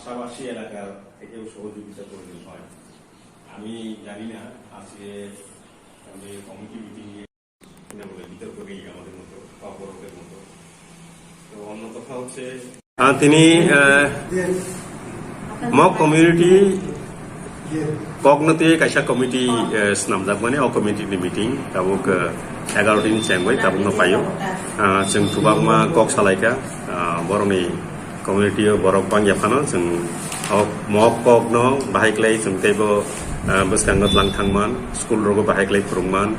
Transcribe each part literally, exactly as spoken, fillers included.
পাশাপাশি এলাকার থেকেও সহযোগিতা প্রয়োজন হয়। আমি জানি না আজকে আমি কমিটি মিটিং নিয়ে এখানে বলে বিতর্ক নেই আমাদের মতো, বা বড়দের মতো। তো অন্য কথা হচ্ছে, ah, tini, ah, Mok community kokno twi kaisa committee, eh, snamjakmani, o committee ni meeting tabuk, eh, egaroh din chengwi tabukno paio. Ah, chwng kwbangma kok salaikha, ah, borokni community o borok bangya phano chwng o Mok kokno bahai khlai chwng teibo, ah, bwskango tlang thangman, school rogo bahai khlai phwrwngman,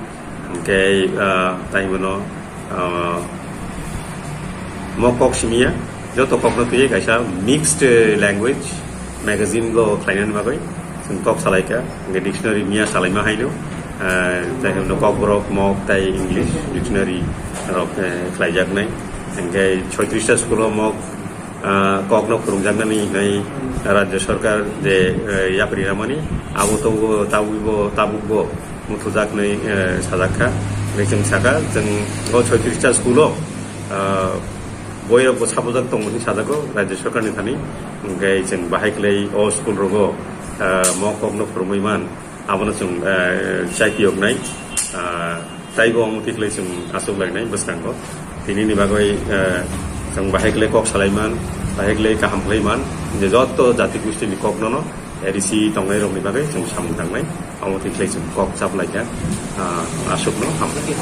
hwnkhe, ah, tai hwno, ah, Mok kok simiya, joto kokno twiwi kaisa mixed, eh, language magazine bo khlainani bagwi chwng kok salaikha, hwnkhe dictionary miya salaima haino, eh, tai hwno Kokborok, Mok tai English dictionary rok, eh, khlaijaknai, hwnkhe soitrista school o Mok, ah, kokno phwrwngjaknani hinwi Rajya Sarkar je, eh, yapri ramani, abo to tabukbo, tabukbo muthujak hinwi, eh, sajak kha. Hwnkhe chwng sakha, chwng o soitrista school o, ah, boirokbo sabujak tongo hinwi sajago Rajya Sarkarni thani. Hwnkhe chwng bahai khlai o school rogo, ah, Mok kokno phwrwngwi man, abono chwng, eh, chaitiyoknai, ah, taibo omo tikhlai chwng achuklainai bwskango. Tinini bagwi, eh, chwng bahai khlai kok salaiman, bahai khlai kaham khlaiman, je joto jati gustini kokno no, A D C tongnai rokni bagwi chwng samung tangnai, omo tikhlai chwng kok chaplaikha, ah, aswkno hamjakha.